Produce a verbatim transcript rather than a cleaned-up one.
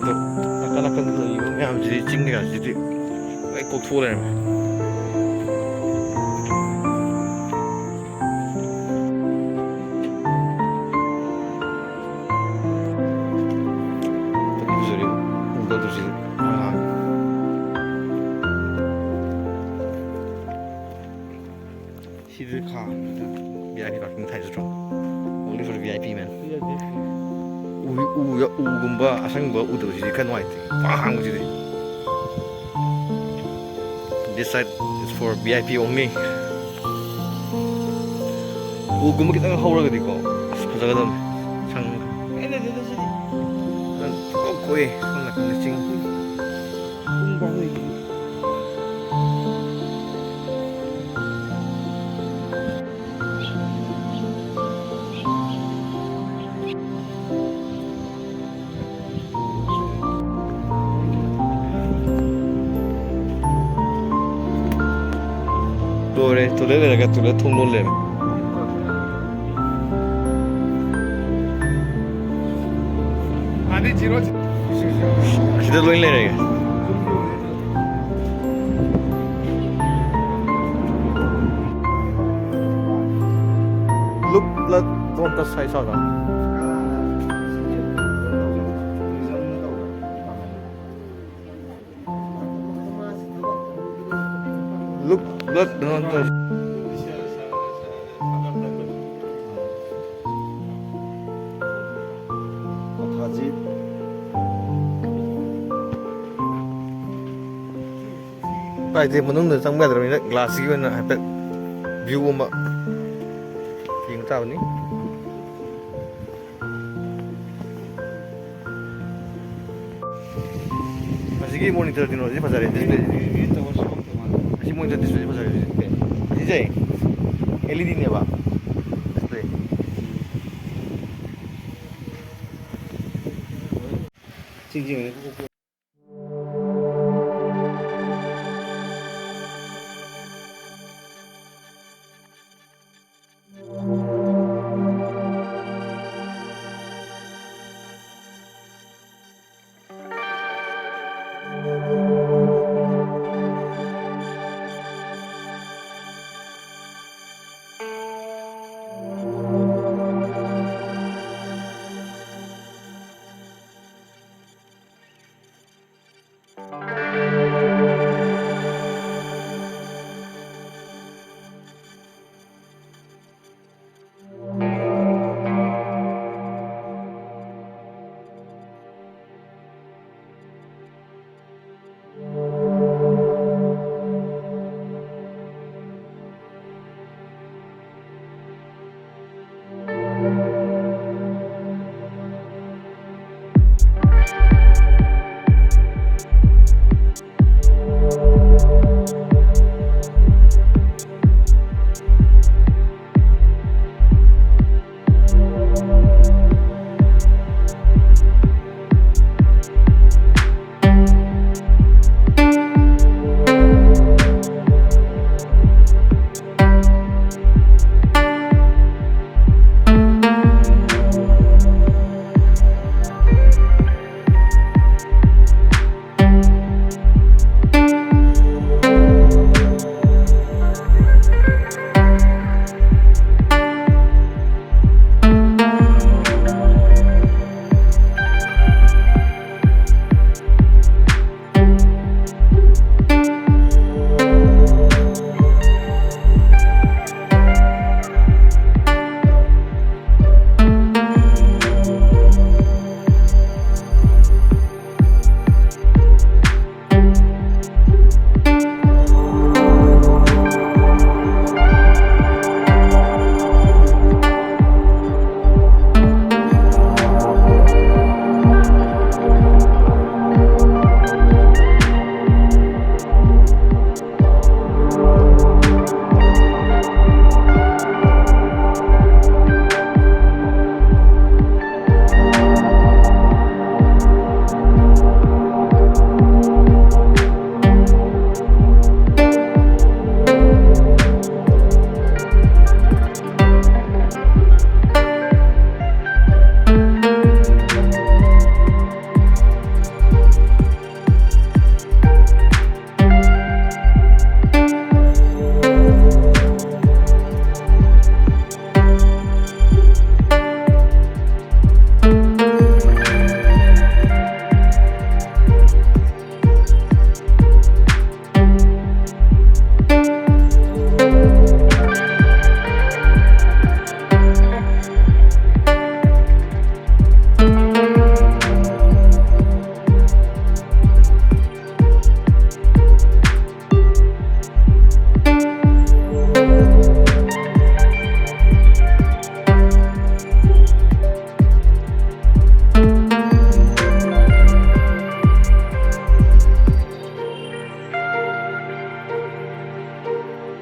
ꯑꯗꯣ ꯅꯥꯀꯟ ꯅꯥꯀꯟꯗ ꯂꯩꯔꯤꯕ ꯃꯌꯥꯝꯁꯤꯗꯤ, ꯆꯤꯡ ꯀꯩꯀꯥꯁꯤꯗꯤ ꯂꯣꯏ ꯀꯣꯛꯊꯣꯛꯑ ꯂꯩꯔꯝꯃꯦ꯫ ꯐꯖꯔꯤ, ꯎꯗꯧꯗꯨꯁꯨ꯫ ꯑꯥ꯫ ꯁꯤꯗ ꯈꯥ, V I P parking ꯊꯥꯏ ꯅꯠꯇ꯭ꯔꯣ? Only for V I P, man. ꯎ, ꯎ, ꯎꯒꯨꯝꯕ ꯑꯁꯪꯕ ꯎꯗꯕꯁꯤꯗꯤ ꯈꯔ ꯅꯨꯡꯉꯥꯏꯇꯦ꯫ ꯄꯥꯛ ꯍꯥꯡꯕꯁꯤꯗꯤ꯫ This side is for V I P only. ꯎꯒꯨꯝꯕ ꯈꯤꯇꯪ ꯍꯧꯔꯒꯗꯤꯀꯣ, ꯑꯁ, ꯐꯖꯒꯗꯕꯅꯤ꯫ ꯁꯪ-, ꯐꯖꯅ ꯀꯣꯛ ꯀꯣꯛꯑꯦ, ꯁꯣꯝ ꯅꯥꯀꯟꯗ ꯆꯤꯡ꯫ ꯂꯣꯏꯔꯦ, toilet ꯂꯩꯔꯒ toilet ꯊꯣꯡ ꯂꯣꯜ ꯂꯩꯔꯝꯃꯦ꯫ ꯑꯁꯤꯗ ꯂꯣꯏ ꯂꯩꯔꯦ꯫ Look, blood, don't touch, I saw that. Look, blood, don't touch. ꯎꯄꯥꯏ ꯂꯩꯇꯦ, ꯃꯅꯨꯡꯗ ꯆꯪꯕ ꯌꯥꯗ꯭ꯔꯕꯅꯤꯅ glass ꯁꯤꯒꯤ ꯑꯣꯏꯅ ꯍꯥꯏꯐꯦꯠ view ꯑꯃ ꯌꯦꯡꯕ ꯇꯥꯕꯅꯤ꯫ ꯑꯁꯤꯒꯤ monitor ꯀꯩꯅꯣꯁꯤ ꯐꯖꯔꯦ, display꯫ ꯑꯁꯤ monitor display ꯐꯖꯔꯦ ꯍꯧꯖꯤꯛ꯫ ꯑꯁꯤꯁꯦ L E D ꯅꯦꯕ display꯫